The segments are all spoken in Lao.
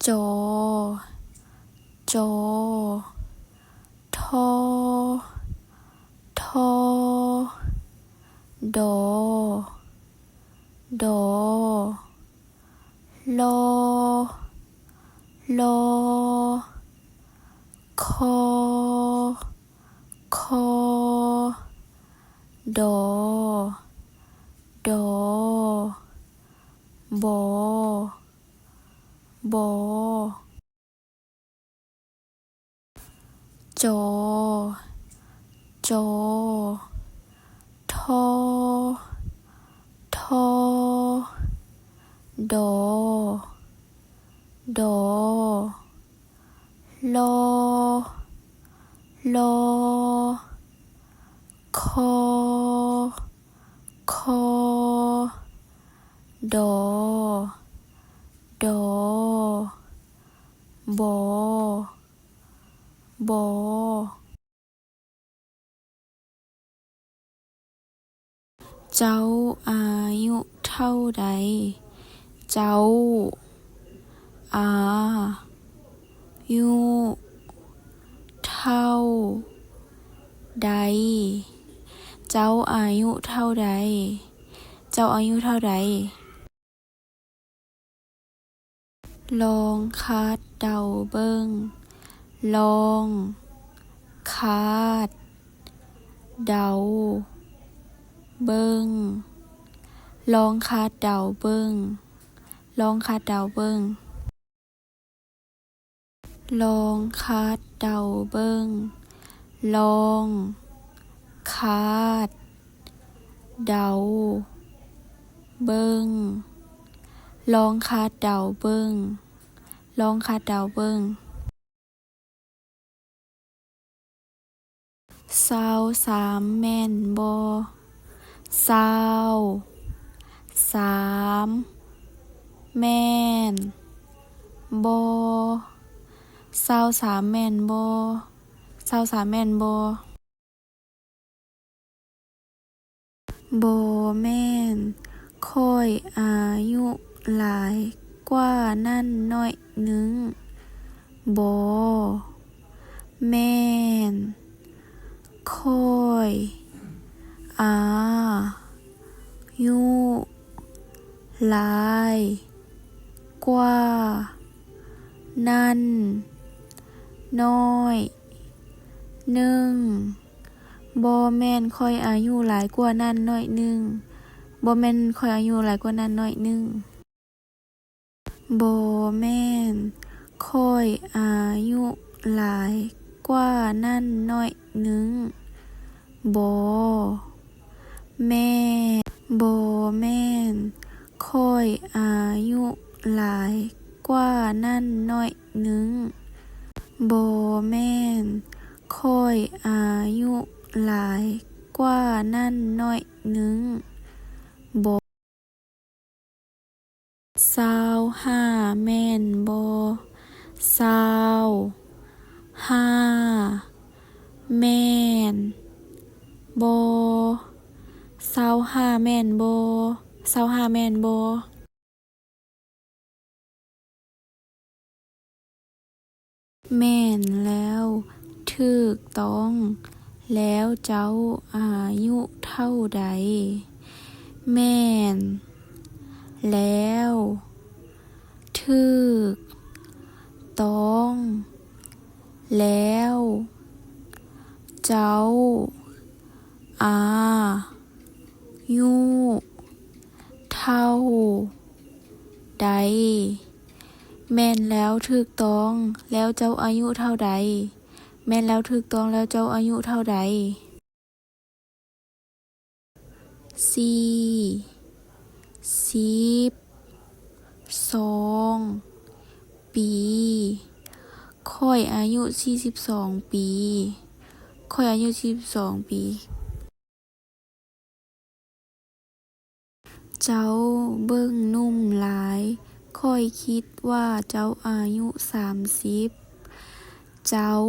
ຈ ຈ ທ ທ ດ ດ ລ ລ ຂ ຂ ດ ດ ບ ບ ຈ ຈ ທ ທ ດ ດ ລ ລ ຂ ຂ ດ ດ ບ ບ ເຈົ້າອາຍຸເທົ່າໃດ? ເຈົ້າອາຍຸເທົ່າໃດ? ເຈົ້າອາຍຸເທົ່າໃດ? ເຈົ້າອາຍຸເທົ່າໃດ? ລອງຄາດເດົາເບິ່ງ. ລອງຄາດເດົາເບິ່ງ. ລອງຄາດເດົາເບິ່ງ. ລອງຄາດເດົາເບິ່ງ. ລອງຄາດເດົາເບິ່ງ. ລອງຄາດເດົາເບິ່ງ. ລອງຄາດເດົາເບິ່ງ. ລອງຄາດເດົາເບິ່ງ. ຊາວສາມແມ່ນບໍ່? ຊາວສາມແມ່ນບໍ່? ຊາວສາມແມ່ນບໍ່? ຊາວສາມແມ່ນບໍ່? ບໍ່ແມ່ນ, ຂ້ອຍອາຍຸຫຼາຍກວ່ານັ້ນໜ້ອຍໜຶ່ງ. ບໍ່ແມ່ນ, ຂ້ອຍອາຍຸຫຼາຍກວ່ານັ້ນໜ້ອຍໜຶ່ງ. ບໍ່ແມ່ນ, ຂ້ອຍອາຍຸຫຼາຍກວ່ານັ້ນໜ້ອຍໜຶ່ງ. ບໍ່ແມ່ນ, ຂ້ອຍອາຍຸຫຼາຍກວ່ານັ້ນໜ້ອຍໜຶ່ງ. ບໍ່ແມ່ນ, ຂ້ອຍອາຍຸຫຼາຍກວ່ານັ້ນໜ້ອຍໜຶ່ງ. ບໍ່ແມ່ນ, ບໍ່ແມ່ນ, ຂ້ອຍອາຍຸຫຼາຍກວ່ານັ້ນໜ້ອຍໜຶ່ງ. ບໍ່ແມ່ນ, ຂ້ອຍອາຍຸຫຼາຍກວ່ານັ້ນໜ້ອຍໜຶ່ງ. ບໍ່ ຊາວຫ້າແມ່ນບໍ່? ຊາວຫ້າແມ່ນບໍ່? ຊາວຫ້າແມ່ນບໍ່? ຊາວຫ້າແມ່ນບໍ່? ແມ່ນແລ້ວ, ຖືກຕ້ອງ. ແລ້ວເຈົ້າອາຍຸເທົ່າໃດ? ແມ່ນແລ້ວ, ຖືກຕ້ອງ. ແລ້ວເຈົ້າອາຍຸເທົ່າໃດ? ແມ່ນແລ້ວ, ຖືກຕ້ອງ. ແລ້ວເຈົ້າອາຍຸເທົ່າໃດ? ແມ່ນແລ້ວ, ຖືກຕ້ອງ. ແລ້ວເຈົ້າອາຍຸເທົ່າໃດ? ສີ່ສິບສອງປີ. ຂ້ອຍອາຍຸສີ່ສິບສອງປີ. ຂ້ອຍອາຍຸສີ່ສິບສອງປີ. ເຈົ້າເບິ່ງໜຸ່ມຫຼາຍ. ຂ້ອຍຄິດວ່າເຈົ້າອາຍຸສາມສິບ. ເຈົ້າ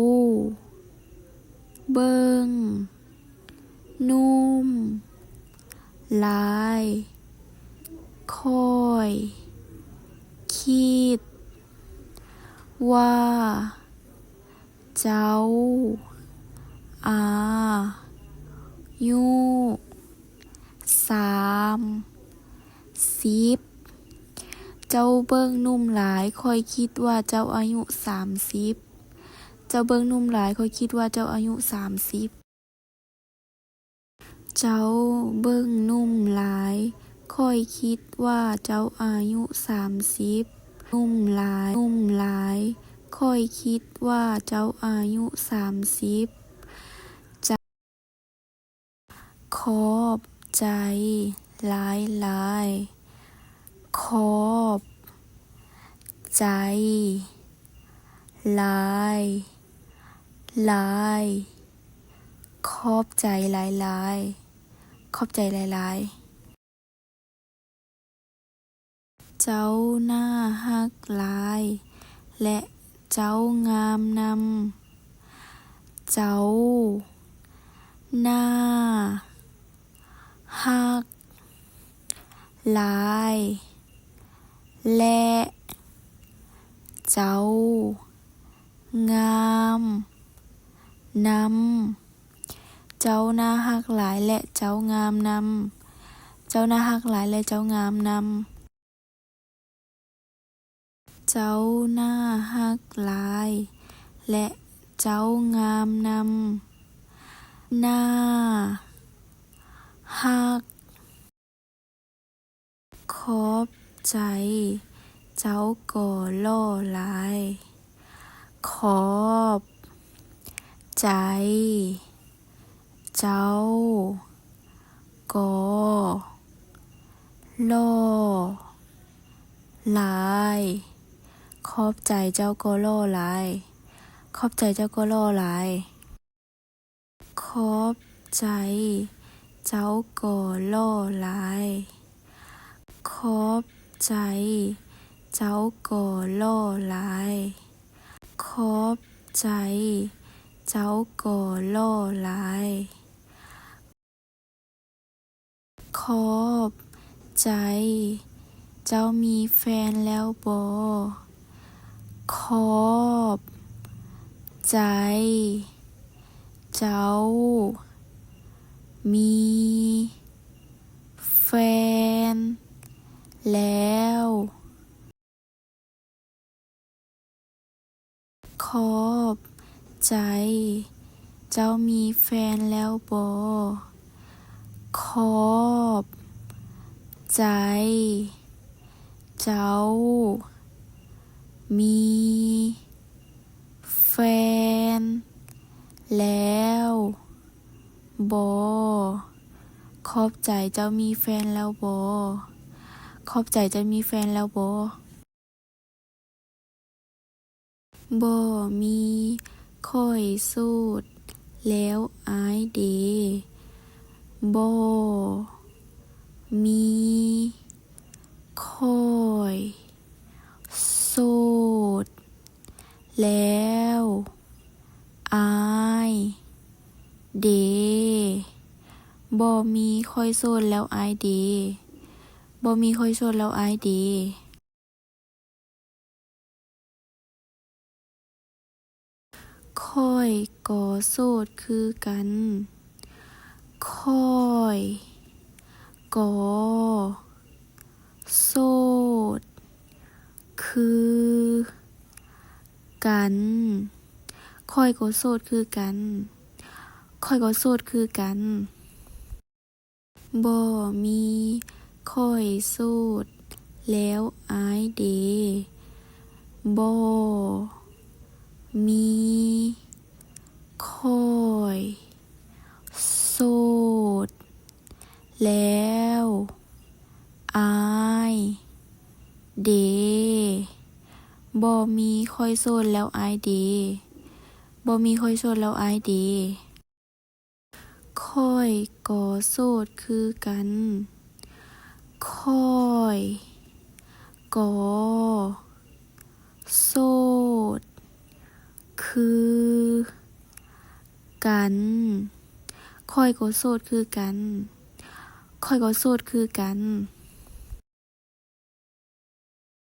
ເບິ່ງໜຸ່ມຫຼາຍ. ຂ້ອຍຄິດ ວ່າ ເຈົ້າ ອາຍຸ ສາມສິບ. ເຈົ້າເບິ່ງໜຸ່ມຫຼາຍ, ຂ້ອຍຄິດວ່າເຈົ້າອາຍຸສາມສິບ. ເຈົ້າເບິ່ງໜຸ່ມຫຼາຍ, ຂ້ອຍຄິດວ່າເຈົ້າອາຍຸສາມສິບ. ເຈົ້າເບິ່ງໜຸ່ມຫຼາຍ, ຂ້ອຍຄິດວ່າເຈົ້າອາຍຸສາມສິບ. ໜຸ່ມຫຼາຍ, ໜຸ່ມຫຼາຍ, ຂ້ອຍຄິດວ່າເຈົ້າອາຍຸສາມສິບ. ຈະ ຂອບໃຈຫຼາຍໆ. ຂອບໃຈຫຼາຍໆ. ຂອບໃຈຫຼາຍໆ. ຂອບໃຈຫຼາຍໆ. ເຈົ້າໜ້າຮັກຫຼາຍ ແລະ ເຈົ້າງາມນຳ. ເຈົ້າໜ້າຮັກຫຼາຍ ແລະ ເຈົ້າງາມນຳ. ເຈົ້າໜ້າຮັກຫຼາຍ ແລະ ເຈົ້າງາມນຳ. ເຈົ້າໜ້າຮັກຫຼາຍ ແລະ ເຈົ້າງາມນຳ. ເຈົ້າໜ້າຮັກຫຼາຍ ແລະ ເຈົ້າງາມນຳ. ໜ້າຮັກ. ຂອບໃຈ, ເຈົ້າກໍຫຼໍ່ຫຼາຍ. ຂອບໃຈ, ເຈົ້າກໍຫຼໍ່ຫຼາຍ. ຂອບໃຈ, ເຈົ້າກໍຫຼໍ່ຫຼາຍ. ຂອບໃຈ, ເຈົ້າກໍຫຼໍ່ຫຼາຍ. ຂອບໃຈ, ເຈົ້າກໍຫຼໍ່ຫຼາຍ. ຂອບໃຈ, ເຈົ້າກໍຫຼໍ່ຫຼາຍ. ຂອບໃຈ, ເຈົ້າກໍຫຼໍ່ຫຼາຍ. ຂອບໃຈ, ເຈົ້າມີແຟນແລ້ວບໍ? ຂອບໃຈ, ເຈົ້າມີແຟນແລ້ວ. ຂອບໃຈ, ເຈົ້າມີແຟນແລ້ວບໍ? ຂອບໃຈ, ເຈົ້າມີແຟນແລ້ວບໍ? ຂອບໃຈ, ເຈົ້າມີແຟນແລ້ວບໍ? ຂອບໃຈ, ເຈົ້າມີແຟນແລ້ວບໍ? ບໍ່ມີ, ຂ້ອຍໂສດແລ້ວອາຍເດ. ບໍ່ມີ, ຂ້ອຍໂສດແລ້ວອາຍເດ. ບໍ່ມີ, ຂ້ອຍໂສດແລ້ວອາຍເດ. ບໍ່ມີ, ຂ້ອຍໂສດແລ້ວອາຍເດ. ຂ້ອຍກໍໂສດຄືກັນ. ຂ້ອຍກໍໂສດຄືກັນ. ຂ້ອຍກໍໂສດຄືກັນ. ຂ້ອຍກໍໂສດຄືກັນ. ບໍ່ມີ, ຂ້ອຍໂສດແລ້ວອາຍເດ. ບໍ່ມີ, ຂ້ອຍໂສດແລ້ວອາຍເດ. ບໍ່ມີ, ຂ້ອຍໂສດແລ້ວອາຍເດ. ບໍ່ມີ, ຂ້ອຍໂສດແລ້ວອາຍເດ. ຂ້ອຍກໍໂສດຄືກັນ. ຂ້ອຍກໍໂສດຄືກັນ. ຂ້ອຍກໍໂສດຄືກັນ. ຂ້ອຍກໍໂສດຄືກັນ.